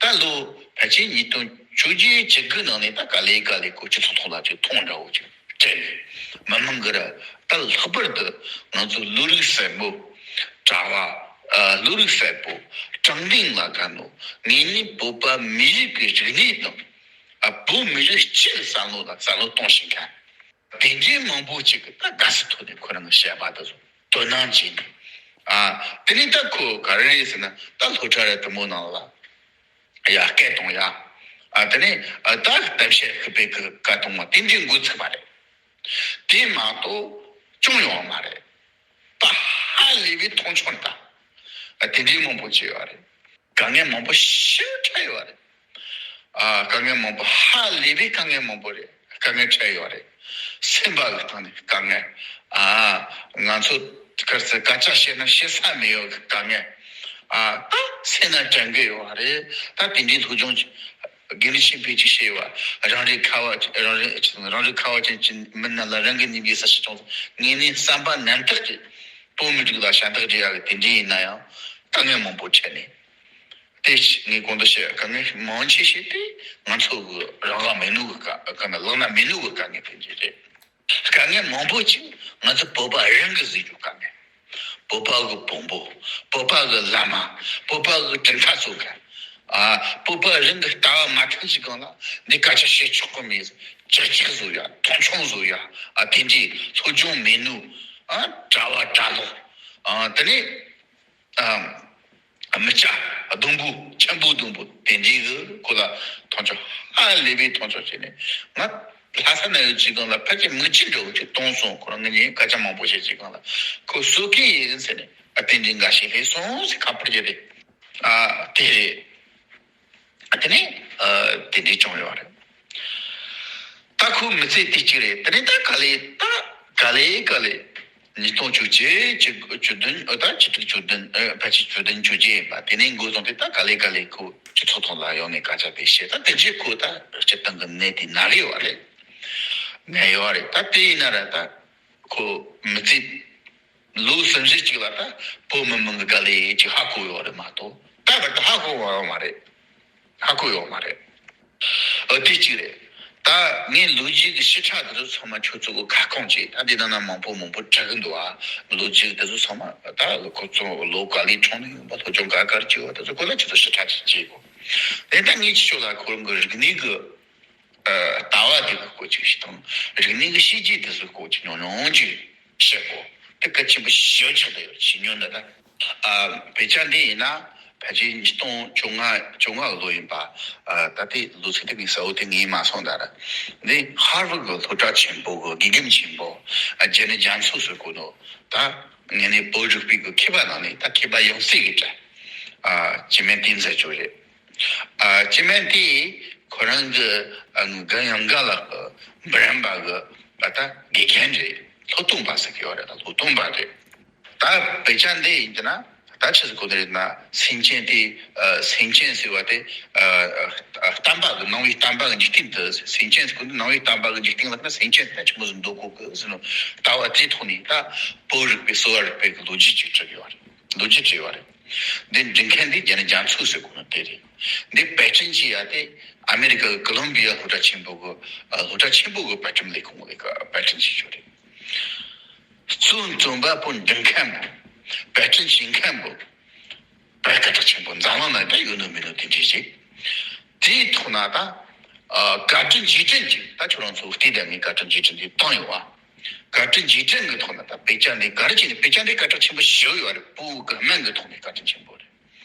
ད་ལོ་ཕལ་ཆེར་ཉིས་སྟོང་བཅོ་བརྒྱད་བཅུ་དགུ་ནང་ནས་ད་ག་ལེ་ག་ལེ་ཁོ་སྤྱི་ཚོགས་ཐོག་ལ་ཅིག་མཐོང་འདྲ་བོ་ཅིག་སྤྲད་ནས། མི་མང་གི་ར་ད་ལྷག་པར་དུ་ང་ཚོ་བློ་རིག་གསལ་པོ། གྲྭ་བ། ཨ་བློ་རིག་གསལ་པོ། དྲང་བདེན་ལ་དགའ་ནོ། ངེད་གཉིས་བོད་པ་མི་རིགས་ཀྱི་རིག་གནས་དང་། ཨ་བོད་མི་རིགས་སྤྱི་གི་བསམ་བློ་ལ་བསམ་བློ་གཏོང་ཤེས་མཁན། དེ་འདྲའི་མང་པོ་ཅིག་གིས་ད་དགའ་བསུ་ཐོག་ནས་ཁོ་རང་གི་བཤད་པ་དེ་ཚོ་དོ་སྣང་བྱས་ནས། ཨ། དེ་ནས་ད་ཁོ་ག་རེ་རེད་ཟེར་ན། ད་སློབ་གྲྭ་རེ་དུ་མོ་ནང་ལ་ཡ་སྐད་གཏོང་ཡ། ཨ། དེ་ནས་ཨ་ད་གཏམ་བཤད་ཁུ་པའི་ཁུ་བཀའ་གཏོང་བ་དེ་འདྲའི་འགོ་ཚུགས་པ་རེད། དེ་མ་གཏོགས་ཅུང་ཡོང་བ་མ་རེད། ད་ཧ་ལས་པའི་མཐོང་ཆུང་ད། ཨ། དེ་འདྲའི་མང་པོ་བྱས་ཡོད་རེད། དཀའ་ངལ་མང་པོ་ཞེ་པོ་འཕྲད་ཡོད་རེད། ཨ། དཀའ་ངལ་མང་པོ། ཧ་ལས་པའི་དཀའ་ངལ་མང་པོ་རེད། དཀའ་ངལ་འཕྲད་ཡོད་རེད། སེམས་པ་གི་སྟེང་ནས་དཀའ་ངལ། ཨ། ང་ཚོ་ག་རེ་ཟེར། སྐད་ཆ་བཤད་ན་བཤད་ས་མེད་ཡོད་གི་དཀའ་ངལ། ཨ། ད་སེམས་ན་དྲན་གི་ཡོད་རེད། ད་དེ་འདྲའི་སློབ་སྦྱོང་དགེ་ལས་ཆེན་པོ་ཅིག་བྱས་ཡོད། རང་རེ་ཁ་བ་རང་རེ་རང་རེ་ཁ་བ་ཅན་གྱི་མི་རྣམས་ལ་རང་གི་ཉིན་གྱི་ས་ཞིག་བྱུང་སོང་། ངས་ནི་བསམ་པ་རྣམ་དག་གིས་དོན་མི་འགྲིག་ལ་ཞེན་ཆགས་སྦྱོར་ཡག་གི་དེ་འདྲའི་ཡིན་ན་ཡང་དཀའ་ངལ་མང་པོ་འཕྲད་ནས། དེ་ངས་གོང་དུ་བཤད། དཀའ་ངལ་མང་ཆེ་ཤོས་དེ་ང་ཚོ་གི་རང་དབང་མེད་ནོ་གི་དཀའ་དཀའ་ངལ། ལག་ན་མེད་ནོ་གི་དཀའ་ངལ་ཕན་ཆད་རེད། དཀའ་ངལ་མང་པོ་ཅིག་ང་ཚོ་བོད་པ་རང་གིས་བཟོས་རྒྱུ་དཀའ་ངལ། བོད་པ་གི་བོན་པོ། བོད་པ་གི་བླ་མ། བོད་པ་གི་གྲུབ་མཐའ་ཚོ་ག་ཨ། བོད་པ་རང་གི་ལྟ་བ་མ་མཐུན་ཞིག་གང་ལ་འདི་སྐད་ཆ་བཤད་ཆོག་གི་མེད། ཅག་ཅག་བཟོ་ཡ། མཐོང་ཆུང་བཟོ་ཡ། ཨ། དེ་འདྲའི་སློབ་སྦྱོང་མེད་ནོ། ཨ། གྲྭ་བ་གྲྭ་ལོག་ཨ། དེ་ནས། ཨ། མི་སྐྱ་སྡོང་པོ། ཆེན་པོ་སྡོང་པོ་དེ་འདྲའི་གི་ཁོ་ལ་མཐོང་ཆུང་། ཧ་ལས་པའི་མཐོང་ཆུང་བྱས་ནས། ང་ལྷ་ས་ན་ཡོད་ཅིག་གང་ལ་ཕལ་ཆེར་མི་གཅིག་འདྲ་བོ་ཅིག་གཏོང་སོང་། ཁོ་རང་ངེད་གཉིས་སྐད་ཆ་མང་པོ་བཤད་ཅིག་གང་ལ་ཁོ་གསོད་ཀྱི་ཡིན་ཟེར་ནས། ཨ། དེ་འདྲའི་འགའ་ཞིག་སླེབས་སོང་ཟེར། ཁ་པར་བརྒྱབ་པས། ཨ། དེ་རེད། དེ་ནས། ཨ། དེ་འདྲའི་བྱུང་ཡོད་རེད། ད་ཁོ་མི་ཚེ་དེ་གཅིག་རེད། དེ་ནས་ད་ག་ལེ། ད་ག་ལེ་ག་ལེ། ཉིས་སྟོང་བཅོ་བརྒྱད་ཀྱི་བཅུ་བདུན། ཨ། ད་ཆིག་སྟོང་བཅུ་བདུན། ཨ། ཕལ་ཆེར་བཅུ་བདུན་བཅོ་བརྒྱད་ཡིན་པ། དེ་ནས་འགོ་བཟུང་སྟེ་ད་ག་ལེ་ག་ལེ་ཁོ་སྤྱི་ཚོགས་ཐོག་ལ་ཡོང་ནས་སྐད་ཆ་དེ་བཤད། ད་དེ་རྗེས་ཁོ་ད་སྤྱིར་བཏང་གི་ནད་དེ་ན་གི་ཡོད་རེད། ན་ཡོད་རེད། ད་དེ་ཡིན་ན་ར་ད་ཁོ་མི་ཚེ་ལོ་གསུམ་བཞི་ཅིག་ལ་ད་བོད་མི་མང་གི་དཀའ་ལས་ཅིག་ཧ་གོ་ཡོད་རེད་མ་གཏོགས། ད་བར་དུ་ཧ་གོ་བ་ཡོད་མ་རེད། ཧ་གོ་ཡོད་མ་རེད། ཨ། དེ་གཅིག་རེད། ད་ངས་ལོ་རྒྱུས་ཀྱི་ཕྱི་ཁྲ་དེ་ཚོ་ཚང་མ་ཁྱོད་ཚོ་གི་ཁ་སྐོང་བྱས། ད་འདི་ནང་ན་མང་པོ་མང་པོ་བྲིས་གི་འདུག་ཨ། ལོ་རྒྱུས་དེ་ཚོ་ཚང་མ། ད་ཁོ་ཚོ་ལོ་ག་ལེ་འཁྲུངས་ནས་ཡོང་པ། སློབ་སྦྱོང་ག་གར་བྱས་པ། དེ་ཚོ་སྐོར་ལ་ཁྱོད་ཚོ་ཕྱི་ཁྲ་ཅིག་བྱེད་དགོས། དེ་ད་ངས་ཁྱེད་ཚོ་ལ་ཁོ་རང་གི་རིག་གནས་ཀྱི། ཨ། ལྟ་བ་དེ་གི་སྐོར་ཅིག་ཞིག་དང་། རིག་གནས་ཀྱི་བྱས་རྗེས་དེ་ཚོའི་སྐོར་ཅིག་ཉུང་ཉུང་ཅིག་བཤད་དགོས། དེ་གལ་ཆེན་པོ་ཞེ་པོ་ཆགས་བསྡད་ཡོད། ཞེ་ཉུང་འདི་ད། ཨ། དཔེ་ཆ་འདི་ཡིན་ན་ཕལ་ཆེར་ཉིས་སྟོང་བཅོ་ལྔ། བཅོ་ལྔ་གི་ལོ་ཡིན་པ། ཨ། ད་ལྟའི་ལོ་ཚིགས་དེ་ངས་གསལ་བོ་དེ་ངས་མ་སོང་ད་ར། འདི་ཧར་ཝར་གི་སློབ་གྲྭ་ཆེན་པོ་གི་དགེ་རྒན་ཆེན་པོ། ཨ། རྒྱ་ནི་རྒྱ་མཚོ་ཟེར་གོ་ནོ། ད་ངས་ནི་བོད་རིག་པའི་གི་མཁས་པ་ནང་ནས་ད་མཁས་པ་ཡང་སྲིད་ཀྱི་གྲས། ཨ། སྤྱི་སྨན་དེ་མཛད་ཅོག་རེད། ཨ། སྤྱི་སྨན་དེ་ཁོ་རང་གི། ཨ། གན་ཡང་ག་ལགས་ཀྱི་འབུམ་རམས་པ་གི། ཨ། ད་དགེ་རྒན་རེད། སློབ་སྟོན་པ་ཟེར་གི་ཡོད་རེད། ད་སློབ་སྟོན་པ་རེད། ད་དཔེ་ཆ་འདི་ཡིན་གྱི་ན་ད་ཆི་ཟིག་གོ་ནི་རེད་ན། སེམས་ཅན་དེ། ཨ། སེམས་ཅན་ཟེར་བ་དེ། ཨ། བསྟན་པ་གི་ནང་པའི་བསྟན་པ་གི་འཇིག་རྟེན་དུ། སེམས་ཅན་ཟེར་གོ་ནི་ནང་པའི་བསྟན་པ་གི་འཇིག་རྟེན་ལ་ན། སེམས་ཅན་དེ་ཆི་མོ་ཟིག་འདོད་གོ་གི་ཟེར་ནོ། ལྟ་བ་དེའི་ཐོག་ནས་ད་བོད་རིག་པའི་གསོ་བ་རིག་པའི་གི་ལོ་རྒྱུས་ཅིག་བྲིས་ཡོད་རེད། ལོ་རྒྱུས་བྲིས་ཡོད་རེད། འདི་འབྲི་མཁན་འདི་རྒྱ་ནི་རྒྱ་མཚོ་ཟེར་གོ་ནོ་དེ་རེད། འདི་པར་སྐྲུན་བྱས་ཡ་དེ་ཨ་མེ་རི་ཀ་གི་ཀོ་ལོམ་བི་ཡ་སློབ་གྲྭ་ཆེན་པོ་གི། ཨ། སློབ་གྲྭ་ཆེན་པོ་གི་པར་སྐྲུན་ལས་ཁུངས་ལས་ཀ་པར་སྐྲུན་བྱས་ཡོད་རེད། གཙོ་འཛིན་པ་པོ་འབྲི་མཁན་པོ། པར་སྐྲུན་བྱེད་མཁན་པོ། པར་སྐད་གྲགས་ཆེན་པོ་འཛམ་གླིང་ན་ད་ཡོད་ནོ་མེད་ནོ་དེ་འདྲ་ཞིག་དེའི་ཐོག་ན་ད། ཨ། བཀའ་དྲིན་རྗེས་དྲན་གྱི། ད་ཁྱོད་རང་ཚོ་བལྟས་ད། ངས་བཀའ་དྲིན་རྗེས་དྲན་དེ་བཏང་ཡོད་པ། བཀའ་དྲིན་རྗེས་དྲན་གྱི་ཐོག་ན་ད་དཔེ་ཆ་འདི་ག་རེ་བྱས་ནས། དཔེ་ཆ་འདི་སྐད་གྲགས་ཆེན་པོ་ཞེ་པོ་ཡོད་རེད། བོད་ཀྱི་སྨན་གྱི་ཐོག་ནས་སྐད་གྲགས་ཆེན་པོ་རེད།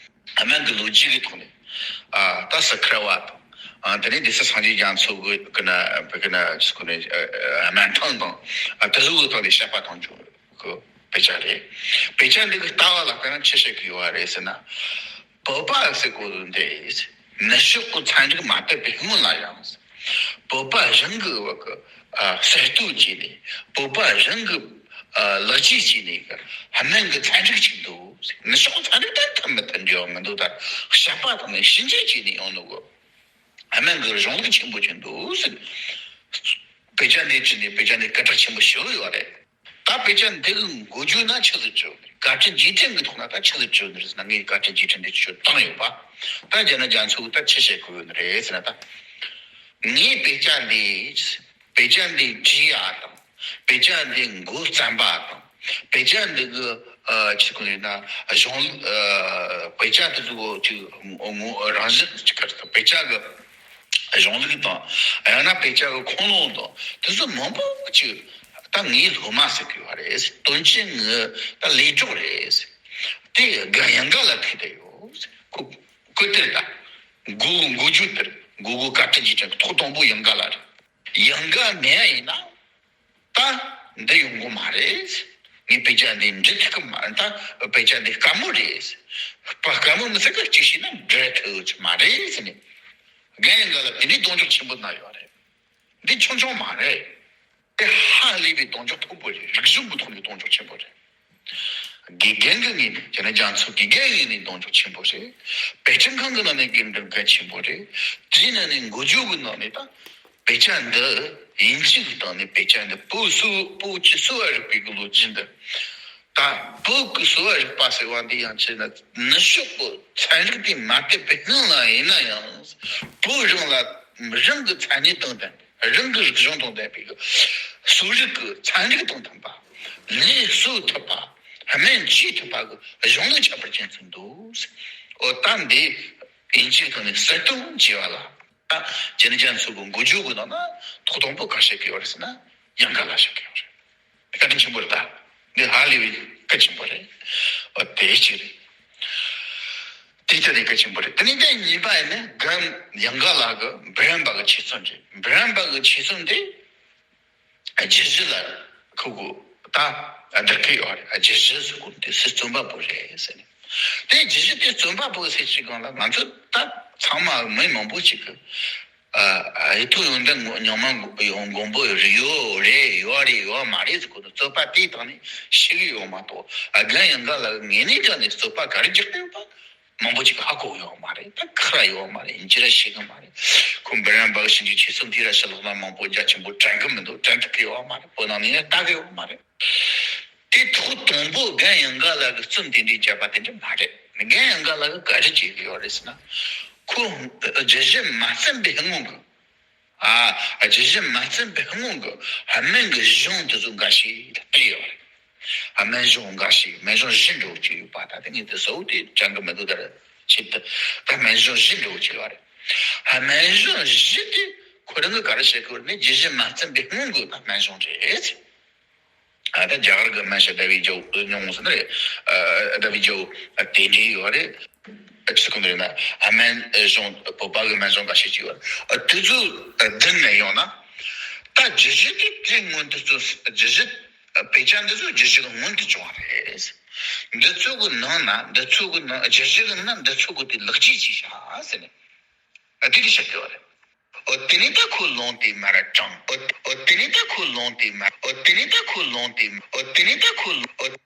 སྨན་གྱི་ལོ་རྒྱུས་ཀྱི་ཐོག་ནས། ཨ། ད་སི་ཁྲ་བ་དང་། ཨ། དེ་ནས་སྡེ་སྲིད་སངས་རྒྱས་རྒྱ་མཚོ་གི་གི་ན་བི་གི་ན་ཅི་ཟེར་གོ་ནི། ཨ། སྨན་ཐང་དང་། ཨ། དེ་ཚོ་གི་ཐོག་ནས་བཤད་པ་དང་བྱུང་གི་དཔེ་ཆ་རེད། དཔེ་ཆ་འདི་གི་ལྟ་བ་ལ་དཔེར་ན་ཆི་བཤད་གི་ཡོད་རེད་ཟེར་ན། བོད་པ་ཟེར་གོ་ནོ་འདི་ནུབ་ཕྱོགས་ཀྱི་ཚན་རིག་མ་དར་བའི་སྔོན་ལ་ཡང་། བོད་པ་རང་གི་བ་གི། ཨ། གསར་གཏོད་བྱས་ནས། བོད་པ་རང་གི། ཨ། ལག་ཆས་བྱས་ནས་གི་སྨན་གྱི་ཚན་རིག་ཅིག་འདུག་ནུབ་ཕྱོགས་ཚན་རིག་དང་ཐབས་མི་མཐུན་འབྲེལ་བ་མི་འདུག་ད་བཤད་པ་དང་ནི་ཕྱི་འགྱུར་བྱས་ནས་ཡོང་ནོ་གི། སྨན་གྱི་གཞུང་ལུགས་ཆེན་པོ་ཅིག་འདུག་ཟེར། དཔེ་ཆ་འདི་བྲིས་ནས་དཔེ་ཆ་འདི་སྐད་གྲགས་ཆེན་པོ་ཞེ་པོ་ཡོད་རེད། ད་དཔེ་ཆ་འདི་གི་འགོ་བརྗོད་ན་ཆི་ཟིག་བརྗོད། བཀའ་དྲིན་རྗེས་དྲན་གྱི་ཐོག་ན་ད་ཆི་ཟིག་བརྗོད་ནི་རེད་ཟེར་ན། ངས་བཀའ་དྲིན་རྗེས་དྲན་འདི་ཆུ་བཏང་ཡོད་པ། ད་རྒྱ་ནག་རྒྱ་མཚོ་གིས་ད་ཆི་བཤད་གི་ཡོད་ནི་རེད་ཟེར་ན། ད་ངས་དཔེ་ཆ་འདི། དཔེ་ཆ་འདི་བྲིས་ཡ་དང་། དཔེ་ཆ་འདི་འགོ་བརྩམས་པ་དང་། དཔེ་ཆ་འདི་གི། ཨ། ཆི་ཟེར་གོ་ནི་ན་གཞུང་། ཨ། དཔེ་ཆ་དེ་ཚོ་ཅིག་ངོ་རང་བཞིན་ཅིག་ག་རེ་ཟེར། དཔེ་ཆ་གི་གཞུང་ལུགས་དང་། ཡང་ན་དཔེ་ཆ་གི་ཁུངས་ལུང་དང་། དེ་ཚོ་མང་པོ་ཅིག་ད་ངའི་སློབ་མ་ཟེར་གི་ཡོད་རེད། དོན་ཆེན་ངའི་ད་ལས་གྲོགས་རེད། དེ་རྒན་ཡང་ག་ལ་ཐུག་བསྡད་ཡོད། ཁོ་ཁོ་དེར་ད་མགོ་མགོ་རྒྱུ་དེར་མགོ་མགོ་བཀའ་དྲིན་གྱི་དྲན་ཐོག་དང་པོ་ཡང་ག་ལ་རེད། ཡང་ག་མེད་ཡིན་ན། ད་འདི་ཡོང་གི་མ་རེད། ངས་དཔེ་ཆ་འདི་འབྲི་ཐུབ་ཀྱི་མ་རེད། ད་དཔེ་ཆ་འདི་དཀའ་མོ་རེད། དཔེ་དཀའ་མོ་མི་ཟེར་གི། གཅིག་བྱས་ན་འབྲི་ཐུབ་ཀྱི་མ་རེད་ཟེར་ནས། རྒན་ཡང་ག་ལ་དེ་འདྲའི་གདེང་འཇོག་ཆེན་པོ་གནང་ཡོད་རེད། འདི་ཆུང་ཆུང་མ་རེད། དེ་ཧ་ལས་པའི་གདེང་འཇོག་མཐོན་པོ་རེད། རིག་གཞུང་གི་ཐོག་ནས་གདེང་འཇོག་ཆེན་པོ་རེད། དགེ་རྒན་གྱི་ངོས་ནས་བྱས་ན། རྒྱ་མཚོ་དགེ་རྒན་ངོས་ནས་གདེང་འཇོག་ཆེན་པོ་རེད། དཔེ་སྐྲུན་ཁང་གི་ནང་ནས་དགེ་རྒན་གལ་ཆེན་པོ་རེད། དེའི་ནང་ནས་འགོ་བརྗོད་ཀྱི་ནང་ནས་ད་དཔེ་ཆ་འདི་དབྱིན་ཇི་གི་སྟེང་ནས། དཔེ་ཆ་འདི་བོད་སུ་བོད་ཀྱི་གསོ་བ་རིག་པའི་གི་ལོ་རྒྱུས་འདི། ད་བོད་ཀྱི་གསོ་བ་རིག་པ་ཟེར་བ་འདི་ཡང་བྱས་ན་ནུབ་ཕྱོགས་ཀྱི་ཚན་རིག་དེ་མ་དད་པའི་སྔོན་ལ་ཡིན་ན་ཡང་། བོད་རང་ལ་རང་གི་མཚན་ཉིད་དང་ལྡན། རང་གི་རིག་གཞུང་དང་ལྡན་པའི་གསོ་རིག་གི་ཚན་རིག་དང་མཐུན་པ། ལས་གསོ་ཐུབ་པ། སྨན་བཅོས་ཐུབ་པ་གི་གཞུང་ལུགས་ཁྱད་པར་ཅན་ཅིག་འདུག། འོ་ད་འདི་དབྱིན་ཇིའི་ཐོག་ནས་གསལ་སྟོན་བྱས་པ་ལ། ད་ཇེ་ནི་ཇན་ཚོ་གི་འགོ་བརྗོད་གི་ནང་ན་ཐོག་དང་པོ་ག་བཤད་གི་ཡོད་རེད་ཟེར་ན། ཡང་ག་ལ་བཤད་གི་ཡོད་རེད། བཀའ་དྲིན་ཆེན་པོ་རེད། ད་འདི་ཧ་ལས་པའི་གལ་ཆེན་པོ་རེད། འོ་དེ་གཅིག་རེད། དེ་ལྟ་རེད། གལ་ཆེན་པོ་རེད། དེ་ནས་དེ་གཉིས་པ་ཡིན་ན། རྒན་ཡང་ག་ལགས་ཀྱི་འབུམ་རམས་པ་གི་ཆོས་ཚན་རེད། འབུམ་རམས་པ་གི་ཆོས་ཚན་དེ་རྒྱུད་བཞི་ལ་ཁོ་གི་ད་བསྡུར་གི་ཡོད་རེད། རྒྱུད་བཞི་ཟེར་གོ་དེ་སྲིད་རྩོམ་པ་པོ་རེད་ཟེར་ནས། དེ་རྒྱུད་བཞི་དེ་རྩོམ་པ་པོ་ཟེར་ཞིག་གང་ལ། ང་ཚོ་ད་ཚང་མ་མི་མང་པོ་ཞིག་གི་ཨ་ཨ་ཡིག་ཐོག་ཡོན་ཏན་ངོ་རྙིང་མ་ཡོང་མགོན་པོ་རེད། ཡོད་རེད། ཡོད་རེད། ཡོད་མ་རེད་ཟེར་གོ་ནི། རྩོད་པ་དེའི་སྟེང་ནས་ཤེས་གི་ཡོད་མ་གཏོགས། ཨ་རྒན་ཡང་ག་ལགས་ངོས་ནས་ཀྱང་ནི་རྩོད་པ་ག་རེ་རྒྱག་གི་ཡོད་པ་མང་པོ་ཅིག་ཧ་གོ་ཡོད་མ་རེད། ད་ཁག་ར་ཡོད་མ་རེད། འཇུ་ར་ཤེས་གི་མ་རེད། ཁོ་འབུམ་རམས་པ་གི་ཞིབ་འཇུག་ཆོས་ཚན་དེ་ར་ཕྱི་ལོགས་ལ་མང་པོ་རྒྱ་ཆེན་པོ་དྲན་གི་མི་འདུག། དྲན་ཐུབ་གི་ཡོད་མ་རེད། བོད་ནང་ནས་ཡང་ལྟ་གི་ཡོད་མ་རེད། དེ་ཐོག་དང་པོ་རྒན་ཡང་ག་ལགས་ཀྱི་རྩོམ་དེ་འདྲའི་བརྒྱབ་པ་དེ་འདྲ་མ་རེད། རྒན་ཡང་ག་ལགས་ཀྱིས་ག་རེ་བྱེད་ཀྱི་ཡོད་རེད་ཟེར་ན། ཁོ་རྒྱུད་བཞི་མ་བརྩམས་པའི་སྔོན་གྱི། ཨ་རྒྱུད་བཞི་མ་བརྩམས་པའི་སྔོན་གྱི་སྨན་གྱི་གཞུང་དེ་ཚོ་འགའ་ཞིག་བྲིས་ཡོད་རེད། སྨན་གཞུང་འགའ་ཞིག་སྨན་གཞུང་བཞི་འདྲ་བོ་ཅིག་ཡོད་པ། ད་ལྟ་ངས་དེ་གསལ་བོ་དེ་དྲན་གི་མི་འདུག། ད་རེད་ཆེད་དུ་ད་སྨན་གཞུང་བཞི་འདྲ་བོ་ཅིག་ཡོད་རེད། སྨན་གཞུང་བཞི་དེ་ཁོ་རང་གིས་ག་རེ་བཤད་གི་ཡོད་རེད་ན། རྒྱུད་བཞི་མ་བརྩམས་པའི་སྔོན་གྱི་ད་སྨན་གཞུང་རེད། ཨ་ད་རྒྱ་གར་གྱི་སྨན་ཞབས་ཟླ་བའི་རྒྱལ་པོ་ཉུང་ཟེར་ནི་རེད། ཨ་ཟླ་བའི་རྒྱལ་པོ་དེ་འདྲའི་ཡོད་རེད། ཨ་ཅི་ཟེར་གོ་ནི་རེད་ན། སྨན་གཞུང་བོད་པ་གི་སྨན་གཞུང་འགའ་ཤས་ཅིག་ཡོད་རེད། ཨ་དེ་ཚོ་བསྡུར་ནས་ཡོང་ན། ད་རྒྱུད་བཞི་དེ་དེ་སྔོན་དུ་ཚུད། རྒྱུད་བཞི་དཔེ་ཆ་འདི་ཚོ་རྒྱུད་བཞི་གི་སྔོན་དུ་བྱུང་བ་རེད། འདི་ཚོ་གི་ནང་ན། འདི་ཚོ་གི་ནང་། རྒྱུད་བཞི་གི་ནང་འདི་ཚོ་གི་དེ་ལེགས་བཅོས་བྱས་བཞག་ཟེར་ནས། ཨ་དེ་འདྲ་བཤད་ཀྱི་ཡོད་རེད། ཨོ་དེ་ནས་ད་ཁོ་ལུང་དེ་མར་དྲངས། ཨོ་ཨོ་དེ་ནས་ད་ཁོ་ལུང་དེ་མར། ཨོ་དེ་ནས་ད་ཁོ་ལུང་དེ་མར། ཨོ་དེ་ནས་ད་ཁོ་ལུང་། ཨོ།